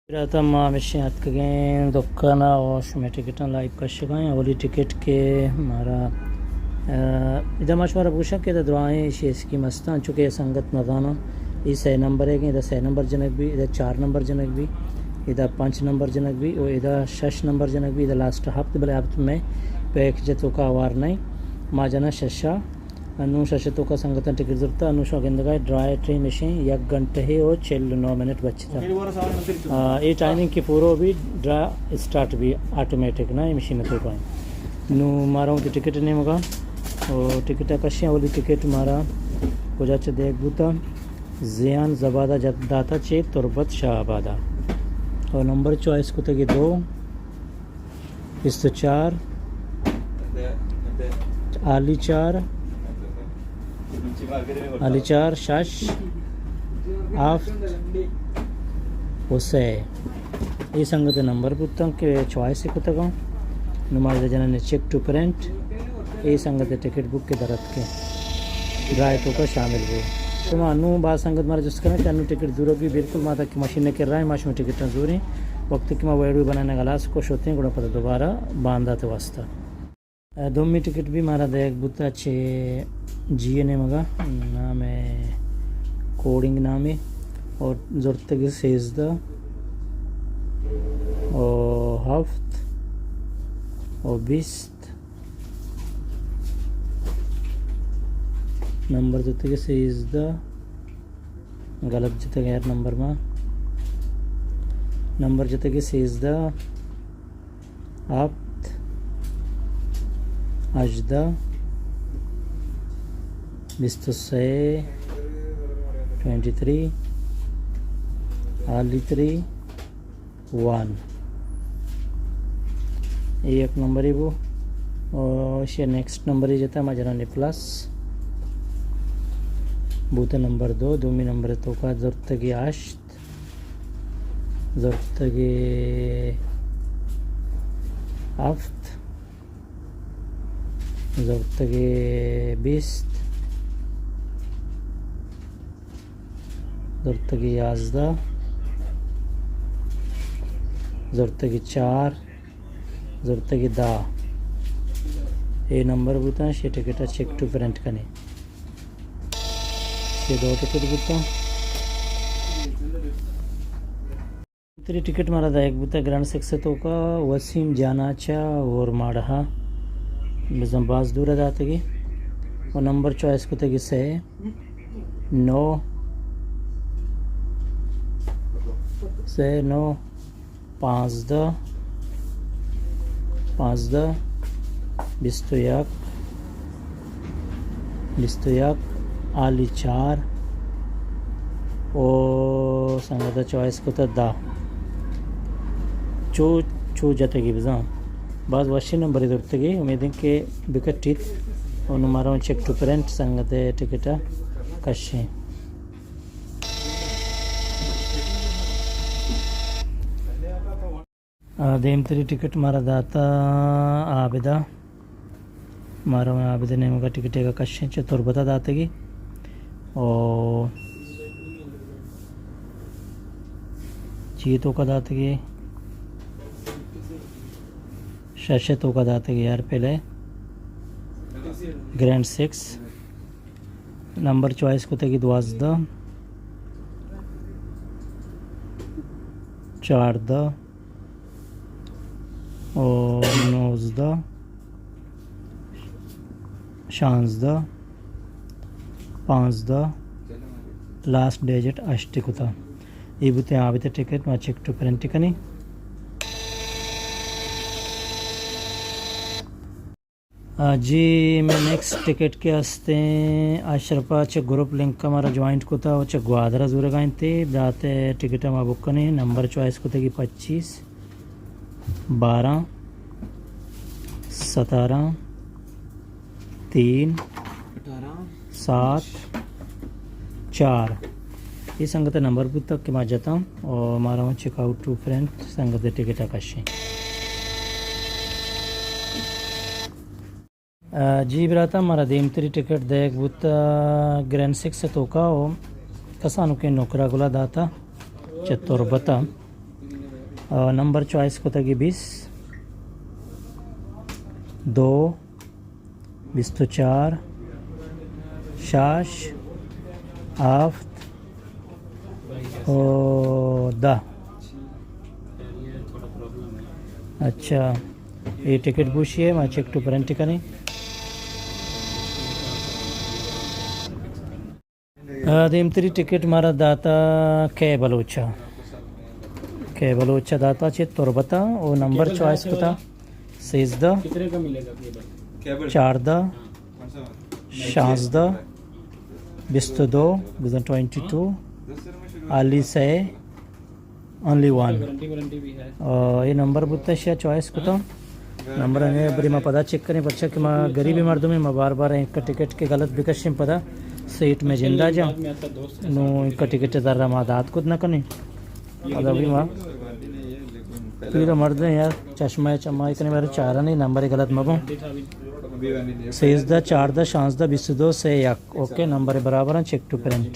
براتاں، ما ہمیشیں اتکگیں دکان ءَ و شمئے ٹکٹاں لائیو کشگا ایں۔ اولی ٹکٹ کہ مارا، آ، ادا ما شمارا بگوشاں کہ ادا درائیں ایشی اسکیم استاں، چونکہ اے سنگت نزاناں۔ اے سئے نمبر ئیگ ایں، ادا سئے نمبر جنگ بی، ادا چار نمبر جنگ بی، ادا پنچ نمبر جنگ بی و ادا شش نمبر جنگ بی، ادا لاسٹ ہپت، بلے ہپت مئے پیکج ءِ توکا ہوار نہ ایں۔ ما جناں ششا۔ انوں شش ءِ توکا سنگتاں ٹکٹ زرتا، انوں شما گندگا ڈرا ٹائم اشیں یک گھنٹہ ءُ چل ءُ نو منٹ بچتا۔ آ، اے ٹائمنگ کہ پورو بی، ڈرا اسٹارٹ بی، آٹومیٹک نہ، اے مشین ءِ توکا ایں۔ نوں مارا وتی ٹکٹ نیمگا، او ٹکٹ ءَ کشیں، اولی ٹکٹ مارا کجا چہ دیگ بوتا؟ زیان زبادہ جت-، داتا چہ تربت شاہ آبادا۔ او نمبر چوائس کتگی دو، بیست ءُ چار، آلی چار، آلی چار، شش، ہفت ءُ سئے۔ اے سنگت ءِ نمبر بوتاں کہ چوائس کتگاں۔ نوں ما ادا جناں چیک ٹو پرنٹ۔ اے سنگت ءِ ٹکٹ بک کہ در اتکیں۔ ڈرا ءِ توکا شامل بو۔ شما انوں باز سنگت مارا جست کناں کہ انوں ٹکٹ زورگ بی، بالکل ما تک مشین ءِ کرا ایں، ما شمئے ٹکٹاں زوریں۔ وقت کہ ما ویڈیو بنانے ہلاس کو شتیں، گڑا پدا دوبارہ باندات ءِ واسطہ۔ دومی ٹکٹ بی مارا دیگ بوتا چہ جی ءِ نیمگا، نام ءِ کوڈنگ نامے، او زرتگی سیزدہ، او ہفت، او بیست۔ نمبر جتگی سیزدہ، غلط جتگ، ہر نمبر ما۔ نمبر جتگی سیزدہ، ہفت، ہژدہ، بیست ءُ سئے، ٹوئنٹی تھری، آلی تھری، ون۔ اے یک نمبرے بو۔ او ایشی نیکسٹ نمبرے جتا، ما جناں پلس۔ بوتا نمبر دو، دومی نمبر ءِ توکا زرتگی ہشت، زرتگی ہفت، زرتگی بیست، زرتگی یازدہ، زرتگی چار، زرتگی دہ۔ اے نمبر بوتاں، شے ٹکٹ ءَ چیک ٹو پرنٹ کنیں۔ شے دو ٹکٹ بوتاں۔ تری ٹکٹ مارا دائیگ بوتا گرینڈ سکس ءِ توکا وسیم جاناچہ اور ماڑہا بزاں باز دور ءَ داتگی و نمبر چوائس کتگی سئے نو، سئے نو، پانزدہ، پانزدہ، بیست ءُ یک، بیست ءُ یک، آلی چار، او سنگت ءَ چوائس کتہ دہ۔ چو، چو جتگی بزاں۔ باز وشیں نمبرے زرتگی، امیدیں کہ بکٹیت۔ او نوں مارا چیک ٹو پرنٹ سنگت ءِ ٹکٹ ءَ کشیں۔ آ، دیمتری ٹکٹ مارا داتا عابدہ۔ مارا عابدہ نیمگا ٹکٹ ءَ کشیں چہ تربت ءَ داتگی۔ او چی توکا داتگی؟ شش توکا داتگی یار پہلے۔ Grand six. نمبر چوائس کتگی دوازدہ، چاردہ، او نوزدہ، شانزدہ، پانزدہ، لاسٹ ڈیجٹ ہشت کتا۔ اے بوتے عابدہ ٹکٹ، ما چیک ٹو پرنٹ کنی۔ آ، جی، مئے نیکسٹ ٹکٹ کہ ہستیں، اشرف ءَ چہ گروپ لنک ءَ مارا جوائنٹ کتا و چہ گوادر ءَ زورگا انت۔ برات ءِ ٹکٹ ءَ ما بک کنیں، نمبر چوائس کتگی پچیس، بارہ، ستارہ، تین، سات، چار۔ اے سنگت ءِ نمبر بوتگ کہ ما جتاں و مارا چیک آؤٹ ٹو پرنٹ سنگت ءِ ٹکٹ ءَ کشیں۔ آ، جی براتاں، مارا دیمتری ٹکٹ دئیگ بوت، آ، گرینڈ سکس ءِ توکا و کسانکیں نکرہ گلا داتا چہ تربت ءَ۔ آ، نمبر چوائس کتگی بیس، دو، بیست و چار، شش، ہفت و دہ۔ اچھا، اے ٹکٹ بوشی ہے، ما چیک ٹو پرنٹ کنیں۔ آ، دیمتری ٹکٹ مارا داتا کے بلوچ ءَ۔ کے بلوچ ءَ داتا چہ تربت ءَ، او نمبر چوائس کتا سیزدہ، چاردہ، شانزدہ، بیست و دو، بزن ٹوئنٹی ٹو، آلی سے، اونلی ون۔ آ، اے نمبر بوتا، شیا چوائس کتا۔ نمبر ہمیں بری ما پدا چیک کریں، پرچا کہ ما غریبی مردم ہیں، ما بار بار اینکا ٹکٹ کے غلط بکشیں، پدا سیٹ میں جندا جا۔ نو اینکا ٹکٹ در ما دات کت نہ کنیں۔ پدا بھی ما پیرا مرد ہیں یار، چشمہ چمائی کنیں، بارے چارہ نہیں، نمبر غلط مبوں۔ سیزدہ، چاردہ، شانزدہ، بیست و دو، سے یک۔ اوکے، نمبر برابر ہیں، چیک ٹو پرنٹ۔